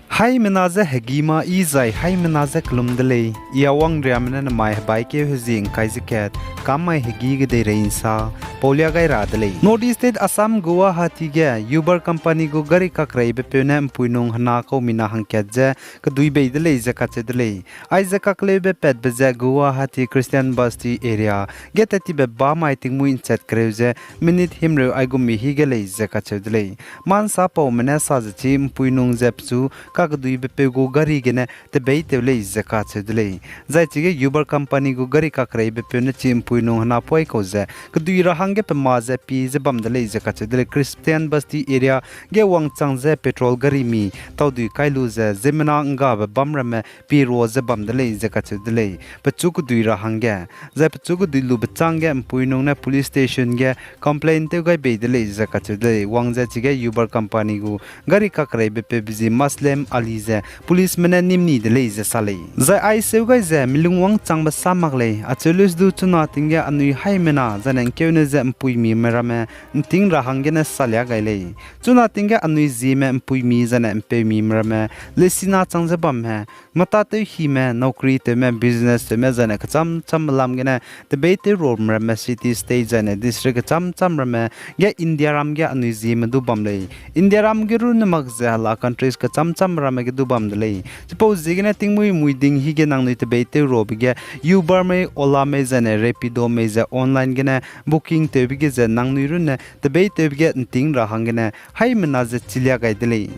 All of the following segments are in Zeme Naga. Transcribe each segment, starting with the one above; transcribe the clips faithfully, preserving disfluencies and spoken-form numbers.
Haimena je hegi ma i zai haimena je kelum de lei. I a wangriame ne nemai hebaikeu hezie ngkai ze kat, kam mai hegi ge deirei nsa, paulia gai ra de lei. North East State Assam Guwahati ge Uber company gu gari kakreibepeu ne mpui nung hena kau mina hangkat ze kedui bei de lei ze kacheu de lei. Aize kakleube patbe ze Guwahati Christian Basti area ge tetibe bamai tingmui nchat kereu ze minute himreu aigum mi hi ge lei ze kacheu de lei. Mansa paume ne sa ze chi mpui nung ze pechu kakeduibepeu gu gari gene tebeitew lei ze kacheu de lei. Zai chige Uber company gu gari kakreibepeu ne chi mpui nung hena puai kau ze kedui ra hangge pe ma ze pie ze bam de lei ze kacheu de lei. Christian Basti area ge wangchang ze petrol gari mi taudui kai lu ze ziemmena nggabe bam ramme pie rua ze bam de lei ze kacheu de lei. Pechu kedui ra hangge, zai pechu kedui lube chângge mpui nung ne police station ge complaint tew gai bei de lei ze kacheu de lei. Wang ze chige Uber company gu gari kakreibepeu be zi Maslem Ali ze policeme ne nim ni de lei ze sa lei. Zai ai seu gai ze milung wangchangbe sa mak lei, acheu leuse du chuna ting ge anui haimena zai ne ngkeune ze mpuimime ramme nting ra hanggene salia gai lei. Chuna ting ge anui zieme mpuimi zai ne mpeumime ramme lesina chang ze bamme, mata tew hime, naukri tewme, business tewme zai ne kecham chamme lam gene tebeitew rom ramme city, state zai ne district kecham cham ramme ge Indiaram ge anui zieme du bam lei. Indiaram ge runne mak ze hela countries kecham cham ramme ge du bam de lei. Chipauziegene tingmuimui ding hige nangnui tebeitew robe ge Uber mei, Ola mei zai ne Rapido mei ze online gene booking tewbe ge ze nangnui runne tebeitewbe ge nting ra hanggene haimena ze chilia gai de lei.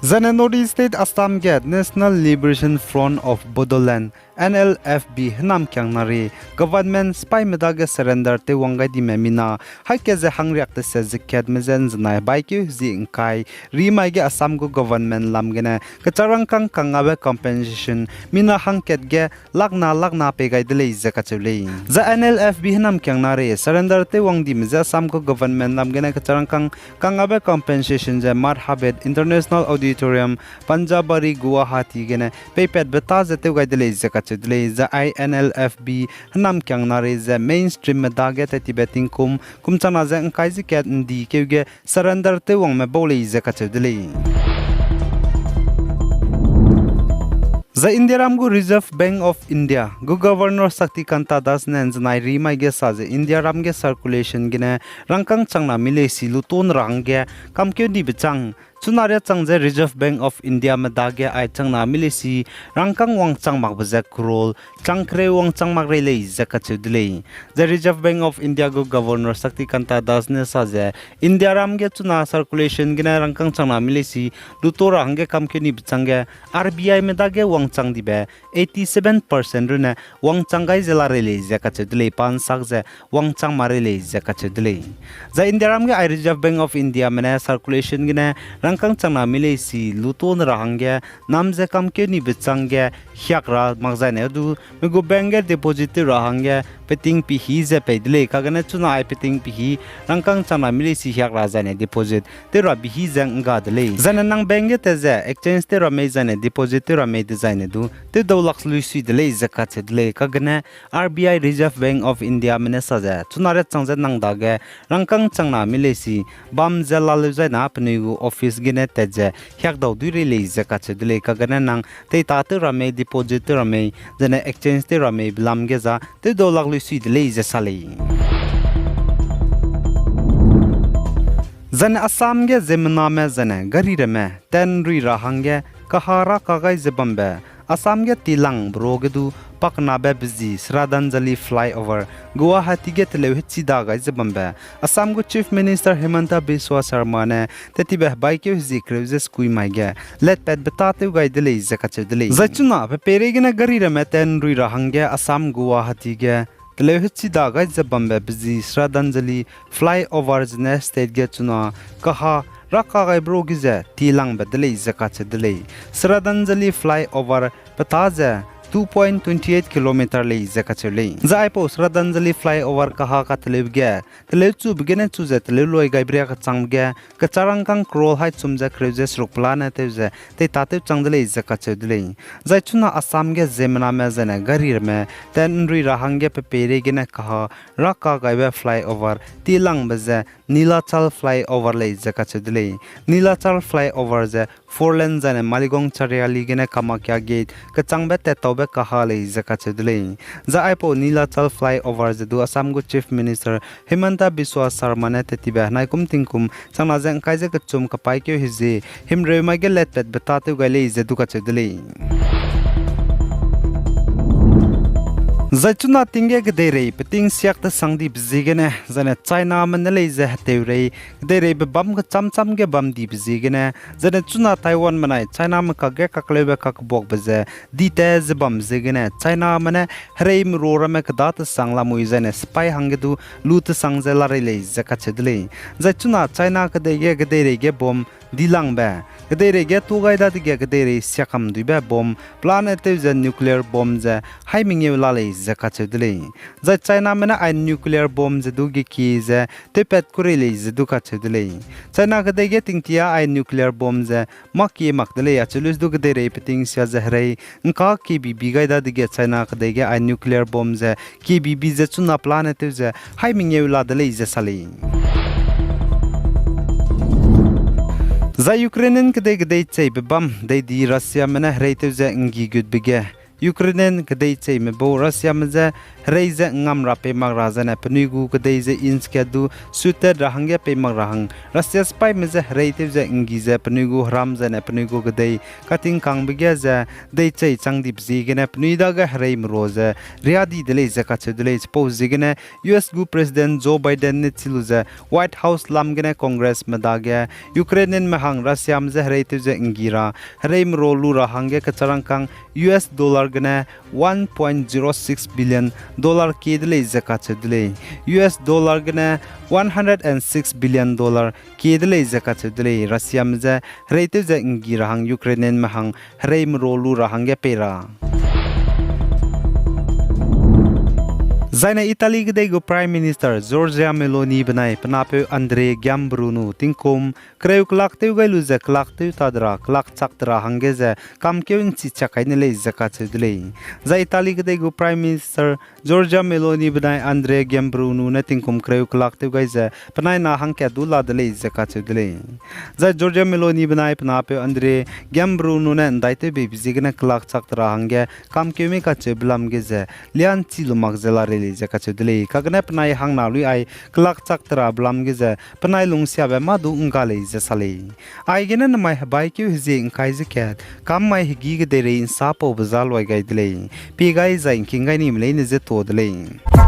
Zai ne North East State Assam ge National Liberation Front of Bodoland, N L F B, hênamkiangna re government sipaime dage surrender tew wang gai dime mina haî kat ze hangriak teset ze katme je nzenai hebaikeu hezie ngkai rimai ge Assam gu government lam gene kechârangkâng kangngabe compensation mina hangkat ge lakna lakna pei gai de lei ze kacheu lei. Zai N L F B hênamkiangna re surrender tew wang dime je Assam gu government lam gene kechârangkâng kangngabe compensation ze Madhavet International Auditorium, Panjabari, Guwahati gene peipatbe tâ ze tew gai de lei ze kacheu de lei. Zai ai N L F B hênamkiangna re ze mainstreamme dage tat tibe tingkum kum changna ze ngkai ze kat ndi keu ge surrender tew wangme bau lei ze kacheu de lei. Zai Indiaram gu Reserve Bank of India gu Governor Shaktikanta Das ne nzenai rimai ge sa ze Indiaram ge circulation gene rangkâng changna mi leisi luton ra hangge kamkeu nibe chang, chuna riâ chang ze Reserve Bank of Indiame dage ai changna mi leisi rangkâng wangchang makbe ze crore chang kereu wangchang mak rei lei ze kacheu de lei. Zai Reserve Bank of India gu Governor Shaktikanta Das ne sa ze Indiaram ge chuna circulation gene rangkâng changna mi leisi luto ra hangge kamkeu nibe chang ge R B Ime dage wangchang dibe eighty seven percent runne wangchang gai ze la rei lei ze kacheu de lei, pa nsak ze wangchang ma rei lei ze kacheu de lei. Zai Indiaram ge ai Reserve Bank of Indiame ne circulation gene rangkâng changna mi leisi luton ra hangge nam ze kamkeu nibe chang ge hiak ra mak zai ne du mi gu bank ge deposit tew ra hangge peting pihî ze pei de lei, kagene chuna ai peting pihî rangkâng changna mi leisi hiak ra zai ne deposit tew ra bihî ze ngga de lei. Zai ne nang bank ge tat ze exchange tew ra mei zai ne deposit tew ra mei dezai ne du tewdau lak lui sui de lei ze kacheu de lei, kagene R B I Reserve Bank of Indiame ne sa ze chuna riâ chang ze nang dage rangkâng changna mi leisi bam ze laleu zai na penui gu office gene tat ze hiakdau dui rei lei ze kacheu de lei, kagene nang teitâ tew ra mei, deposit tew ra mei, zai ne exchange tew ra mei belam ge za tewdau lak lui sui de lei ze sa lei. Zai ne Assam ge ziemmename zai ne gari ramme ten rui ra hangge kaha ra ka gai ze bambe, Assam ge tilang bro ge du pakenabe bezi Shraddhanjali flyover, Guwahati ge teleu hechi da gai ze bambe, Assam gu Chief Minister Himanta Biswa Sarma ne tat tibe hebaikeu hezie kereu ze sekui mai ge letpatbe tâ tew gai de lei ze kacheu de lei. Zai chuna pe peireigene gari ramme ten rui ra hangge Assam Guwahati ge teleu hechi da gai ze bambe bezi Shraddhanjali flyover zene state ge chuna kaha ra ka gai bro ge ze tilangbe de lei ze kacheu de lei. Shraddhanjali flyover petâ ze two point twenty eight kilometer lei ze kacheu lei. Zai aipau Shraddhanjali flyover kaha kateleube ge, teleu chube gene chu ze teleu loi gaibe ria kechangbe ge, kecharangkâng crore hai chum ze kereu ze seruk pelane tew ze, teitatewchang de lei ze kacheu de lei. Zai chuna Assam ge ziemmename zaine gari ramme, tat ’nrui ra hangge pe peireige ne kaha, raka gaibe flyover, tilangbe ze, Neelachal flyover lei ze kacheu de lei. Neelachal flyover ze, four lane zaine Maligaon Chariali gene Kamakhya Gate, kechangbe tattaube kaha lei ze kacheu de lei. Zai aipau Neelachal flyover ze du Assam gu Chief Minister Himanta Biswa Sarma ne tettibe henai kum tingkum, changna ze ’ngkai ze kechum kapaîkeu hezie, himreu mai ge letpatbe tâtew gai lei ze du kacheu de lei. Zai chuna ting ge kedeirei peting siak tesang dibe ziegene, zaine Chiname ne lei ze heteurei, kedeireibe bâm kechâm châm ge bam dibe ziegene, zaine chuna Taiwanme nai Chiname kakge kakleube kakbuakbe ze, dite ze bam ziegene, Chiname ne hereime ro ramme kedâ tesang lamui zaine sipai hangge du lu tesang ze larei lei ze kacheu de lei. Zai chuna China kedei ge kedeirei ge bomb dilangbe, kedeirei ge tu gai dadege kedeirei siakam duibe bomb, pelane tew ze nuclear bomb ze, hai mengeu la lei ze kacheu de lei. Zai Chiname ne ai nuclear bomb ze du gekie ze, tewpat kurei lei ze du kacheu de lei. China kedei ge tingtia ai nuclear bomb ze, mâ kie mak de lei acheu lu ze du kedeirei peting sia ze herei, ’ngka kebibi gai dadege China kedei ge ai nuclear bomb ze, kebibi ze chuna pelane tew ze, hai mengeu la de lei ze sa lei. Zai Ukrainian kedei kedei cheibe bam, deidi Russiame ne hereitew ze ’nggi gutbe ge, Ukrainian kedei cheime bau Russiame je herei ze ’ngngam ra pei mak ra zaine penui gu kedei ze inch kat du suitat ra hangge pei mak ra hang Russia sipaime je hereitew ze ’nggi ze penui gu heram zaine penui gu kedei katingkangbe ge ze deichei chang dibe ziegene penui dage hereime ro ze riâ di de lei ze kacheu de lei. Chipau ziegene U S gu President Joe Biden ne chi lu ze White House lam gene Congressme dage Ukrainianme hang Russiame je hereitew ze ’nggi ra hereime ro lu ra hangge kecharangkâng U S dollar gene one point zero six billion dollar kie de lei ze kacheu de lei. U S dollar gene one hundred and six billion dollar kie de lei ze kacheu de lei. Russiame je hereitew ze ’nggi ra hang Ukrainianme hang hereime ro lu ra hangge pei ra. Zaine Italy kedei gu Prime Minister Giorgia Meloni benai pe napeu Andrea Giambrone tingkum kereu kelak tew gai lu ze kelak tew ta de ra, kelak chak de ra hangge ze kamkeu ’nchi chak kai ne lei ze kacheu de lei. Zai Italy kedei gu Prime Minister Giorgia Meloni benai Andrea Giambrone ne tingkum kereu kelak tew gai ze penai na hangkat du la de lei ze kacheu de lei. Zai Giorgia Meloni benai pe napeu Andrea Giambrone ne ’ndaitewbeibe ziegene kelak chak de ra hangge kamkeu mei kacheube lam ge ze lianchi lu mak ze larei lei ze kacheu de lei. Kagene penai hangna lui ai kelak chak de rabe lam ge ze penai lungsiabe mâ du ’ngga lei ze sa lei. Aigene namai hebaikeu hezie ’ngkai ze kat, kam mai hegî kedeirei ’nsapaube za luai gai de lei. Pie gai zai ’ngking gai nime leine je tuâ de lei.